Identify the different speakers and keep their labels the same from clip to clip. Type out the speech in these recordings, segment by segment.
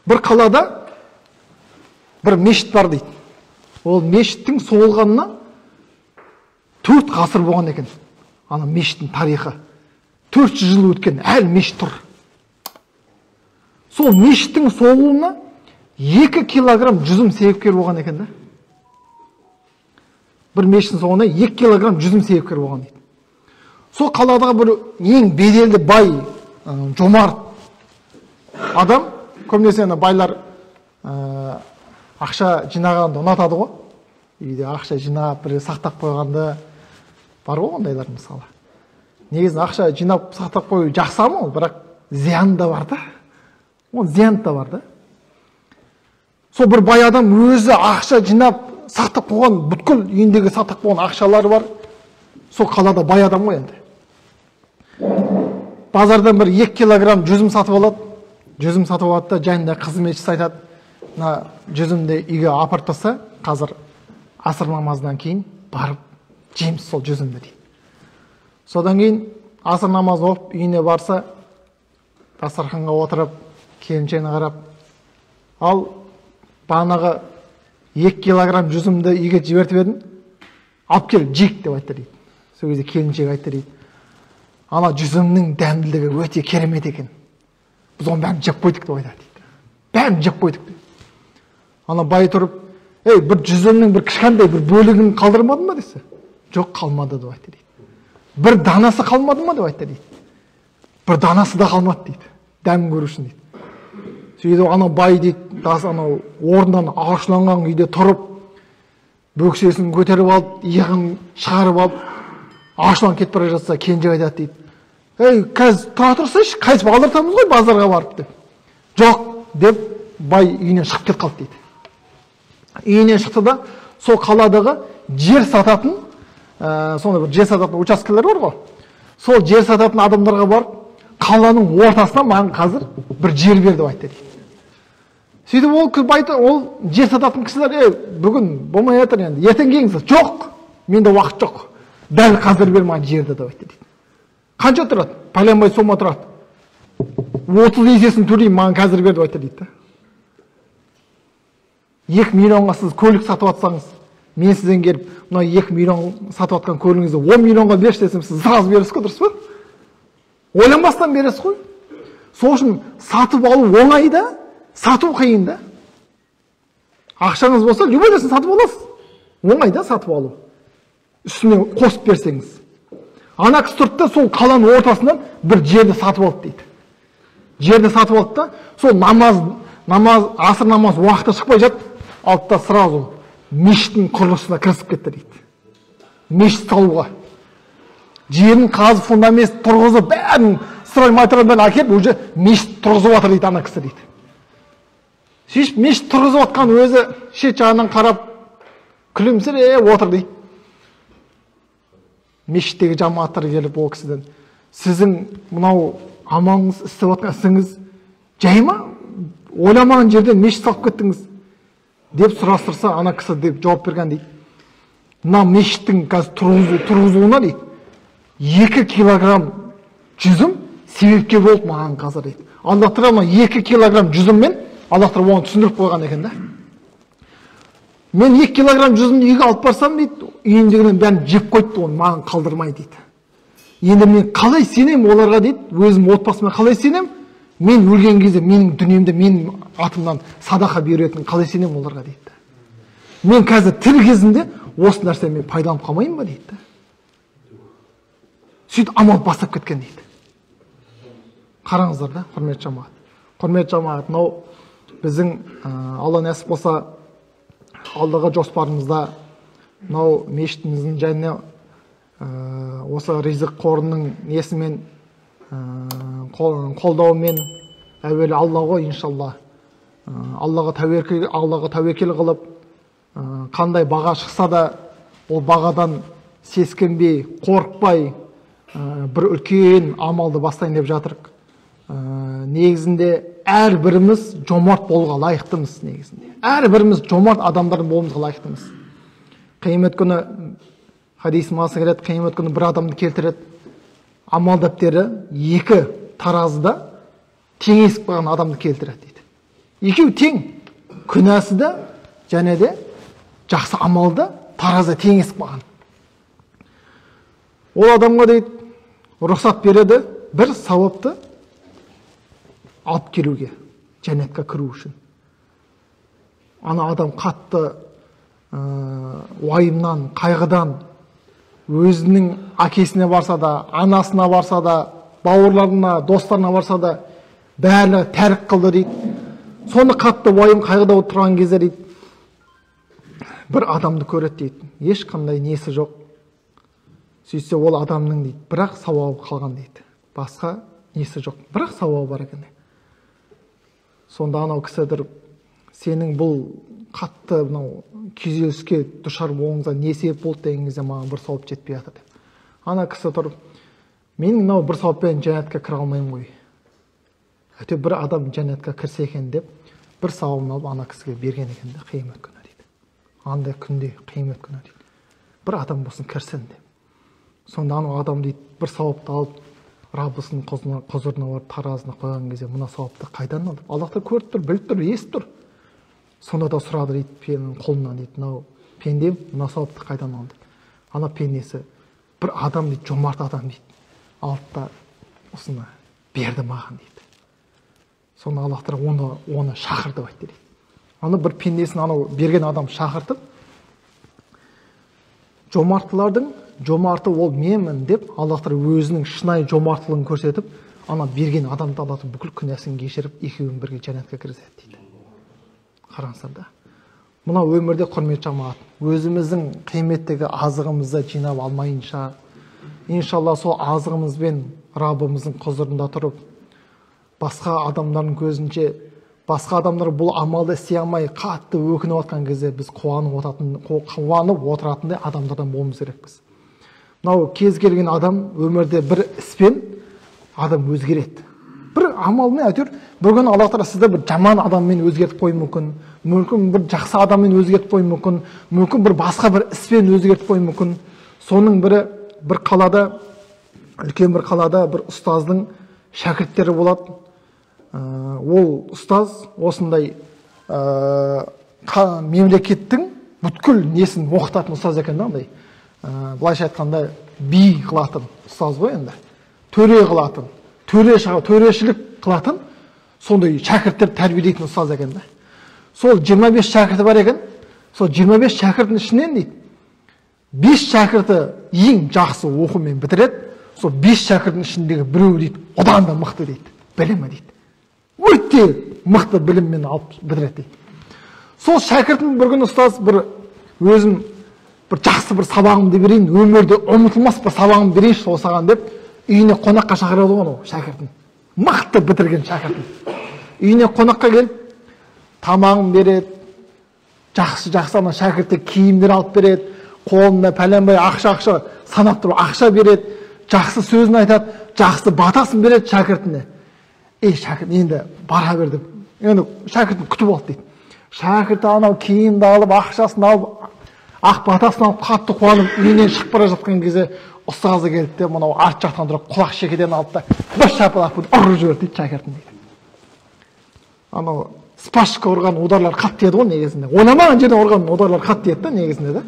Speaker 1: Бір қалада бір мешіт бар дейді. Ол мешіттің соғылғанына 4 ғасыр болған екен. Ана мешіттің тарихы 400 жыл өткен, әлі мешіт тұр. Сол мешіттің соғылуына 2 килограмм жүзім себепкер болған екен да. Бір мешіттің соғуына 2 килограмм жүзім себепкер болған дейді. Сол қаладағы бір ең беделді бай, жомарт адам, көбінесе ана байлар ақша жинағанды ұнатады ғой. Үйде ақша жинап, бір сақтап қойғанды бар ғой ондайлар мысалы. Негізі ақша жинап сақтап қою жақсы амал, бірақ зияны да бар да. Оның зияны да бар да. Сол бір бай адам өзі ақша жинап сақтап қойған, бүткіл үйіндегі сақтап қойған ақшалары бар. Сол қалада бай адам ғой енді. Базардан бір 2 килограмм жүзім сатып алады. Жүзім сатып алады да, жанында қызметшісі айтады: мына жүзімді үйге апарып таста, қазір аср намазынан кейін барып жейміз сол жүзімді дейді. Содан кейін аср намазын оқып үйіне барса, дастарханға отырып, келіншегіне қарап, ал бағанағы 2 килограмм жүзімді үйге жібертіп едім, алып кел, жейік деп айтты дейді. Сол кезде келіншек айтты дейді: ана жүзімнің дәмділігі өте керемет екен, біз оның бәрін жеп қойдық деп айтады дейді. Бәрін жеп қойдық деп. Ана бай тұрып, ей, бір жүзімнің бір кішкентай бір бөлігін қалдырмадың ба десе, жоқ, қалмады деп айтты дейді. Бір данасы қалмады ма деп айтты дейді. Бір данасы да қалмады дейді, дәмін көру үшін дейді. Сөйтіп ана бай дейді, анау орнынан ашуланған күйде тұрып, бөксесін көтеріп алып, иығын шығарып алып, ашуланып кетіп бара жатса, келіншек айтады дейді: ей, қазір тұра тұрсайшы, қайтып алдыртамыз ғой базарға барып деп. Жоқ деп бай үйінен шығып кетіп қалды дейді. Үйінен шықты да, сол қаладағы жер сататын, сондай бір жер сататын учаскелер бар ғой. Сол жер сататын адамдарға барып, қаланың ортасына маған қазір бір жер бер деп айтты дейді. Сөйтіп ол бай, ол жер сататын кісілер, ей, бүгін болмай жатыр енді, ертең келіңіз. Жоқ, менде уақыт жоқ, дәл қазір бер маған жерді деп айтты дейді. Қанша тұрады? Пәленбай сома тұрады. 30 есесін төлеймін, маған қазір бер деп айтты дейді. 2 миллионға сіз көлік сатып атсаңыз, мен сізден келіп, мына 2 миллион сатып атқан көлігіңізді 10 миллионға берші десем, сіз сразу бересіз ғой, дұрыс па? Ойланбастан бересіз ғой. Сол үшін сатып алу оңай да, сату қиын да. Ақшаңыз болса, любой нәрсені сатып аласыз. Оңай да сатып алу. Үстіне қосып берсеңіз. Ана кісі тұрды да, сол қаланың ортасынан бір жерді сатып алды дейді. Жерді сатып алды да, сол намаз, аср намаз уақыты шықпай жатып, алды да сразу мешіттің құрылысына кірісіп кетті дейді. Мешіт салуға. Жерін қазып, фундамент тұрғызып, бәрін стройматериалын әкеліп, уже мешіт тұрғызып жатыр дейді ана кісі дейді. Сөйтіп мешіт тұрғызып жатқан өзі шет жағынан қарап күлімсіреп отыр дейді. Мешіттегі жамағаттар келіп ол кісіден: сіздің мынау амалыңыз, істеп жатқан ісіңіз жай ма? Ойламаған жерден мешіт салып кеттіңіз деп сұрастырса, ана кісі деп жауап берген дейді: мына мешіттің қазір тұрғызуына дейді 2 килограмм жүзім себепкер болды маған қазір дейді. Алла тағала мына 2 килограмм жүзіммен Алла тағала оған түсіндіріп қойған екен да. Мен 2 килограмм жүзімді үйге алып барсам дейді, үйіндегінің бәрін жеп қойды, оны маған қалдырмай дейді. Енді мен қалай сенем оларға дейді, өзім отбасыма қалай сенем? Мен өлген кезде менің дүниемді менің атымнан садақа беретін қалай сенем оларға дейді. Мен қазір тірі кезімде осы нәрсені мен пайдаланып қалмайын ба дейді. Сөйтіп амал бастап кеткен дейді. Қараңыздар да, құрметті жамағат. Құрметті жамағат, мынау біздің Алла нәсіп болса алдағы жоспарымызда мынау мешітіміздің және осы ризық қорының несімен, қолдауымен, әуелі Алла ғой иншалла, Аллаға тәуекел, Аллаға тәуекел қылып, қандай баға шықса да ол бағадан сескенбей, қорықпай, бір үлкен амалды бастайын деп жатырық. Негізінде әрбіріміз жомарт болуға лайықтымыз негізінде. Әрбіріміз жомарт адамдар болуымызға лайықтымыз. Қиямет күні хадис масы келеді, қиямет күні бір адамды келтіреді. Амал дәптері 2 таразыда теңесіп қалған адамды келтіреді дейді. Екеуі тең. Күнәсі де және де жақсы амал да таразда теңесіп қалған. Ол адамға дейді рұқсат береді бір сауапты алып келуге, жәннатқа кіру үшін. Ана адам қатты уайымнан, қайғыдан өзінің әкесіне барса да, анасына барса да, бауырларына, достарына барса да, бәрі тәрк қылды дейді. Соны қатты уайым қайғыда отырған кезде дейді, бір адамды көреді дейді, ешқандай несі жоқ. Сөйтсе ол адамның дейді, бірақ сауабы қалған дейді. Басқа несі жоқ, бірақ сауабы бар екен. Сонда анау кісі тұрып, сенің бұл қатты мынау күйзеліске душар болуыңызға не себеп болды деген кезде маған бір сауап жетпей жатыр деп. Ана кісі тұрып, менің мынау бір сауаппен жәннатқа кіре алмаймын ғой. Әйтеуір бір адам жәннатқа кірсе екен деп, бір сауабын алып ана кісіге берген екен де, қиямет күні дейді. Андай күнде қиямет күні дейді. Бір адам болсын кірсін деп. Сонда анау адам дейді, бір сауапты алып Раббысының құзырына барып таразына қойған кезде мына сауапты қайдан алды? Аллах та көріп тұр, біліп тұр, естіп тұр. Сонда да сұрады дейді пенің қолынан дейді, мынау пендем мына сауапты қайдан алды? Ана пендесі бір адам дейді, жомарт адам дейді. Алды да осыны берді маған дейді. Сонда Аллах тағала оны шақырды айтты дейді. Ана бір пендесін анау берген адам шақыртып, жомартлардың жомарты ол менмін деп Аллах тағала өзінің шынайы жомартлығын көрсетіп, ана берген адамды Аллах тағала бүкіл күнәсін кешіріп, екеуін бірге жәннатқа кіргізеді дейді. Қараңыздар да. Мына өмірде құрметті жамағат, өзіміздің қиметтегі азығымызды жинап алмайынша, иншалла сол азығымызбен Раббымыздың құзырында тұрып, басқа адамдардың көзінше, басқа адамдар бұл амалды істей алмай қатты өкініп жатқан кезде біз қуанып отыратындай адамдардан болуымыз керекпіз. Мынау кез келген адам өмірде бір іспен адам өзгереді. Бір амалмен әйтеуір бір күні Аллах тағала сізді бір жаман адаммен өзгертіп қоюы мүмкін, мүмкін бір жақсы адаммен өзгертіп қоюы мүмкін, мүмкін бір басқа бір іспен өзгертіп қоюы мүмкін. Соның бірі бір қалада, үлкен бір қалада бір ұстаздың шәкірттері болады. Ол ұстаз осындай мемлекеттің бүткіл несін оқытатын ұстаз екен да, андай. Былайша айтқанда би қылатын ұстаз ғой енді. Төре қылатын, төрешілік қылатын, сондай шәкірттер тәрбиелейтін ұстаз екен да. Сол 25 шәкірті бар екен. Сол 25 шәкірттің ішінен дейді, 5 шәкірті ең жақсы оқумен бітіреді. Сол 5 шәкірттің ішіндегі біреуі дейді, одан да мықты дейді, білімі дейді. Өте мықты біліммен алып бітіреді дейді. Сол шәкіртін бір күні ұстаз бір өзім бір жақсы бір сабағымды берейін, өмірде ұмытылмас бір сабағымды берейінші сол саған деп үйіне қонаққа шақырады ғой анау шәкіртін. Мықты бітірген шәкіртін. Үйіне қонаққа келіп тамағын береді, жақсы-жақсы ана шәкіртке киімдер алып береді, қолында пәленбай ақша санап тұрып ақша береді, жақсы сөзін айтады, жақсы батасын береді шәкіртіне. Ей шәкірт, енді бара бер деп, енді шәкіртін күтіп алды дейді. Шәкірті анау киімді алып, ақшасын алып, ақ батасын алып қатты қуанып үйінен шығып бара жатқан кезде ұстазы келді де, мынау арт жақтан тұрып құлақ шекеден алды да бір шапалақпен ұрып жіберді дейді шәкіртін дейді. Анау спашка ұрған ударлар қатты еді ғой негізінде. Ойламаған жерден ұрған ударлар қатты еді да негізінде да.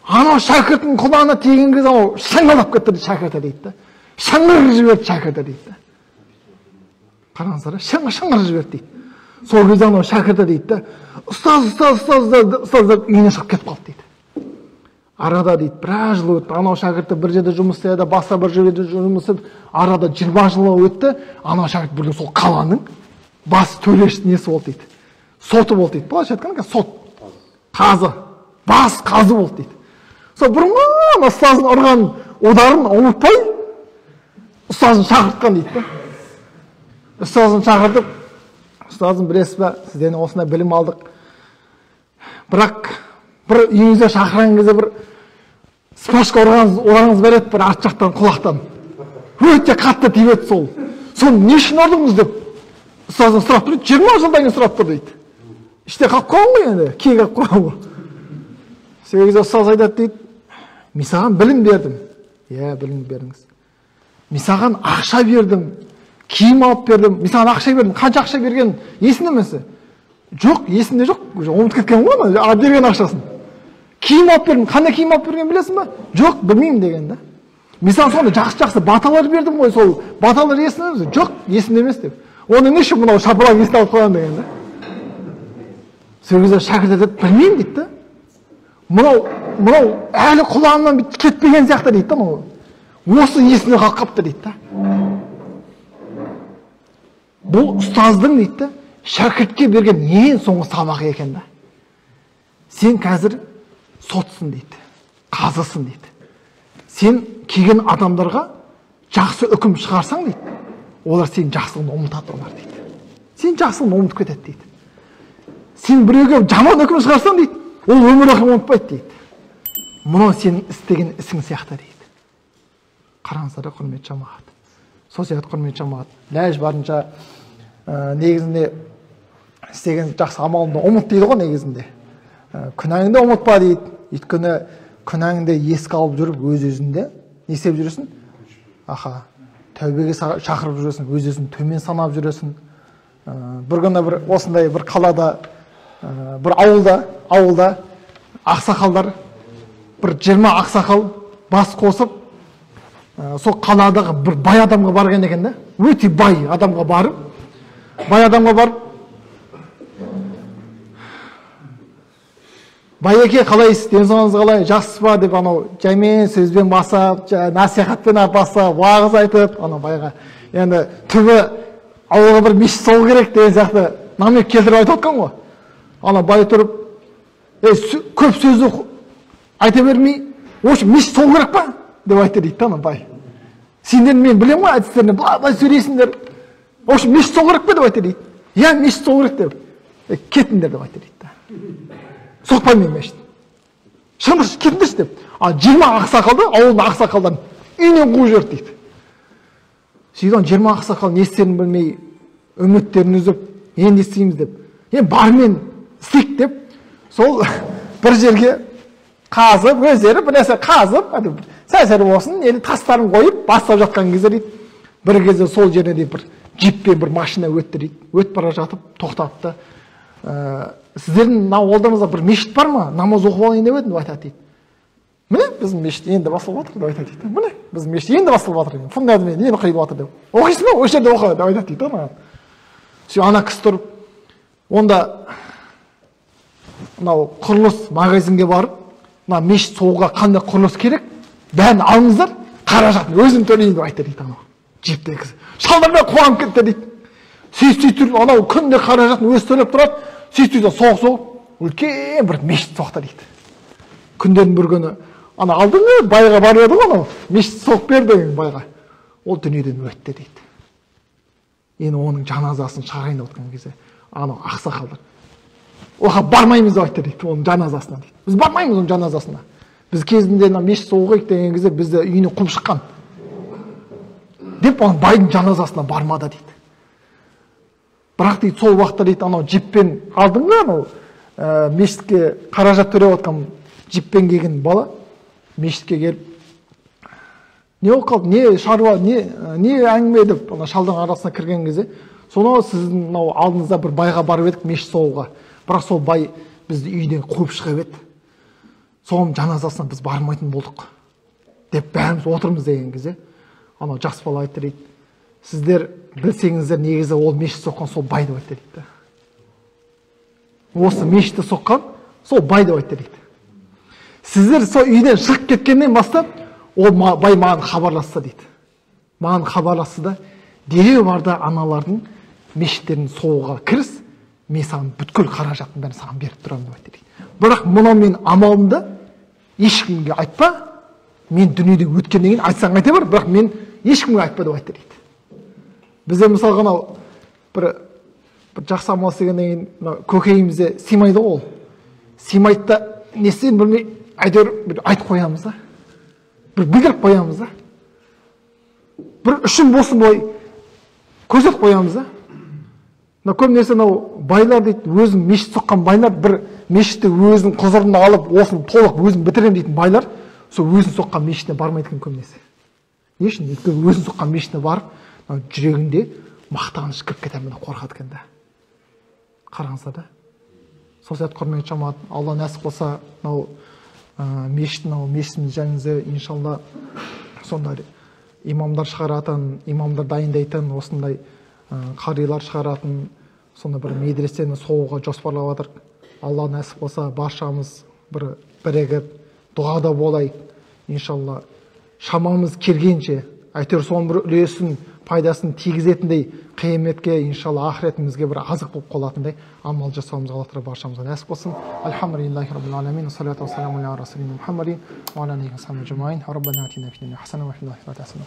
Speaker 1: Анау шәкірттің құлағына тиген кезде анау шаңғалап кетті дейді шәкірті дейді да. Шаңғырып жіберді шәкірті дейді да. Қараңыздар, шаңғырып жіберді дейді. Сол кезде анау шәкірті дейді да, ұстаз, ұстаз, ұстаз, ұстаз деп үйіне шығып кетіп қалды дейді. Арада дейді, біраз жыл өтті, анау шәкірті бір жерде жұмыс істеді, басқа бір жерде жұмыс істеді, арада 20 жыл өтті, анау шәкірт бірден сол қаланың бас төрешісі несі болды дейді. Соты болды дейді. Былайша айтқанда сот, қазы, бас қазы болды дейді. Сол бұрынғы ұстаздың ұрған ударын ұмытпай, ұстазын шақыртқан дейді да. Ұстазын шақыртып, ұстазым білесіз бе, сізден осындай білім алдық. Бірақ бір үйіңізге шақырған кезде бір спашка ұрғаныңыз бар еді, бір арт жақтан, құлақтан. Өте қатты тиіп еді сол. Соны не үшін ұрдыңыз деп ұстазым сұрап тұр, 20 жылдан кейін сұрап тұр дейді. Іште қалып қалған ғой енді, кейін қалып қалған ғой. Сол кезде ұстаз айтады дейді, мен саған білім бердім. Иә, білім бердіңіз. Мен саған ақша бердім, Киім алып бердім, мен саған ақша бердім, қанша ақша берген есіңде ме? Жоқ, есімде жоқ, уже ұмытып кеткен ғой ана берген ақшасын. Киім алып бердім, қандай киім алып берген білесің ба? Жоқ, білмеймін деген да. Мен саған сондай жақсы-жақсы баталар бердім ғой, сол баталар есіңде ме? Жоқ, есімде емес деп. Оны не үшін мынау шапалақ есіне алып қойған деген да. Сол кезде шәкірт айтады, білмеймін дейді да. Мынау әлі құлағымнан кетпеген сияқты дейді да, мынау. Осы есімде қалып қапты дейді да. Бұл ұстаздың дейді да, шәкіртке берген ең соңғы сабағы екен да. Сен қазір сотсың дейді, қазысың дейді. Сен келген адамдарға жақсы үкім шығарсаң дейді, олар сенің жақсылығыңды ұмытады олар дейді. Сен жақсылығыңды ұмытып кетеді дейді. Сен біреуге жаман үкім шығарсаң дейді, ол өмір бақи ұмытпайды дейді. Мынау сенің істеген ісің сияқты дейді. Қараңыздар, құрметті жамағат. Сол сияқты құрметті жамағат, ләж барынша негізінде істеген жақсы амалыңды ұмыт дейді ғой негізінде. Күнәңді ұмытпа дейді. Өйткені күнәңді еске алып жүріп өз өзіңді не істеп жүресің? Аха, тәубеге шақырып жүресің, өз өзін төмен санап жүресің. Бір күні бір осындай бір қалада, бір ауылда ақсақалдар, бір 20 ақсақал бас қосып, сол қаладағы бір бай адамға барған екен да. Өте бай адамға барып, байеке, қалайсыз, денсаулығыңыз қалай, жақсысыз ба деп анау жаймен сөзбен басап, насихатпен бастап, уағыз айтып, анау байға енді түбі ауылға бір мешіт соғу керек деген сияқты намек келтіріп айтып отқан ғой. Ана бай тұрып, көп сөзді айта бермей, осы мешіт соғу керек па деп айтты дейді да ана бай. Сендер мен білемін ғой әдістеріне, былай сөйлейсіңдер. Осы мешіт соғу керек пе деп айтты дейді. Иә, мешіт соғу керек деп. Кетіңдер деп айтты дейді да. Соқпаймын мен мешіт. Шығыңдаршы, кетіңдерші деп. А 20 ақсақалды, ауылдың ақсақалдарын үйінен қуып жіберді дейді. Сөйтіп 20 ақсақал не істерін білмей, үміттерін үзіп, енді не істейміз деп. Енді бармен істейік деп, сол бір жерге қазып, өздері бір нәрсе қазып, сәл-сәл болсын, енді тастарын қойып, бастап жатқан кезде дейді. Бір кезде сол жеріне дейді бір джиппен бір машина өтті дейді. Өтіп бара жатып, тоқтапты. Сіздердің мына ауылдарыңызда бір мешіт бар ма? Намаз оқып алайын деп едім деп айтады дейді. Міне біздің мешіт енді басылып жатыр деп айтады дейді. Міне біздің мешіт енді басылып жатыр. Фундамент енді құйылып жатыр деп. Оқисың ба? Осы жерде оқы деп айтады дейді маған. Сөйтіп ана кісі тұрып, онда мынау құрылыс магазинге барып, мына мешіт соғуға қандай құрылыс керек, бәрін алыңыздар, қаражатын өзім төлеймін деп айтты дейді анау. Джиптегі кісі. Шалдармен қуанып кетті дейді. Сөйтіп сөйтіп анау күнде қаражатын өзі төлеп тұрады. Сөйтіп соғып үлкен бір мешіт соқты дейді. Күндердің бір күні ана алдыңғы байға барып еді ғой анау, мешіт соғып бер деген байға. Ол дүниеден өтті дейді. Енді оның жаназасын шығарайын деп отқан кезде анау ақсақалдар оға бармаймыз деп айтты дейді, оның жаназасына дейді. Біз бармаймыз оның жаназасына. Біз кезінде мына мешіт соғу керек деген кезде бізді үйіне қуып шыққан деп оның байдың жаназасына бармады дейді. Бірақ дейді сол уақытта дейді анау джиппен алдыңғы анау мешітке қаражат төлеп отқан джиппен келген бала мешітке келіп не болып қалды, не шаруа, не әңгіме деп ана шалдың арасына кірген кезде, сонау сіздің мынау алдыңызда бір байға барып едік мешіт соғуға, бірақ сол бай бізді үйден қуып шығып еді, соның жаназасына біз бармайтын болдық деп бәріміз отырмыз деген кезде анау жас бала айтты дейді, сіздер білсеңіздер негізі ол мешіт соққан сол бай деп айтты дейді. Осы мешітті соққан сол бай деп айтты дейді. Сіздер сол үйден шығып кеткеннен бастап ол бай маған хабарласты дейді. Маған хабарласты да, дереу бар да аналардың мешіттерін соғуға кіріс, мен саған бүткіл қаражаттың бәрін саған беріп тұрамын деп айтты дейді. Бірақ мынау мен амалымды ешкімге айтпа, мен дүниеден өткеннен кейін айтсаң айта бер, бірақ мен ешкімге айтпа деп айтты дейді. Бізде мысалға анау бір жақсы амал істегеннен кейін мынау көкейімізде сыймайды ғой ол. Сыймайды да не істерін білмей әйтеуір бір айтып қоямыз да. Бір білдіріп қоямыз да. Бір үшін болсын былай көрсетіп қоямыз да. Мына көбінесе мынау байлар дейді, өзін мешіт соққан байлар, бір мешітті өзінің құзырына алып, осыны толық өзін бітіремін дейтін байлар, сол өзін соққан мешітіне бармайды екен көбінесе. Не үшін? Өйткені өзін соққан мешітіне барып, Жүрегінде мақтаныш кіріп кетеді, міне қорқады екен да. Қараңыздар да. Сол сәт, құрметті жамағат, Алла нәсіп қылса, мынау мешіт, мынау мешітіміз жанымызда иншалла сондай имамдар шығаратын, имамдар дайындайтын, осындай қарилар шығаратын сондай бір медресені соғуға жоспарлап жатыр. Алла нәсіп қылса, баршамыз бір бірігіп дұғада болайық иншалла. Шамамыз келгенше әйтеуір соның бір үлесін, пайдасын тигізетіндей, қияметке иншалла ақыретімізге бір азық болып қалатындай амал жасауымызға Алла тағала баршамызға нәсіп қылсын. Альхамдулиллахи раббил аламин, ассалату вассаламу аля расулина Мухаммадин ва аля алихи ва сахбихи ажмаин. Раббана атина фид дунья хасана ва фил ахирати хасана.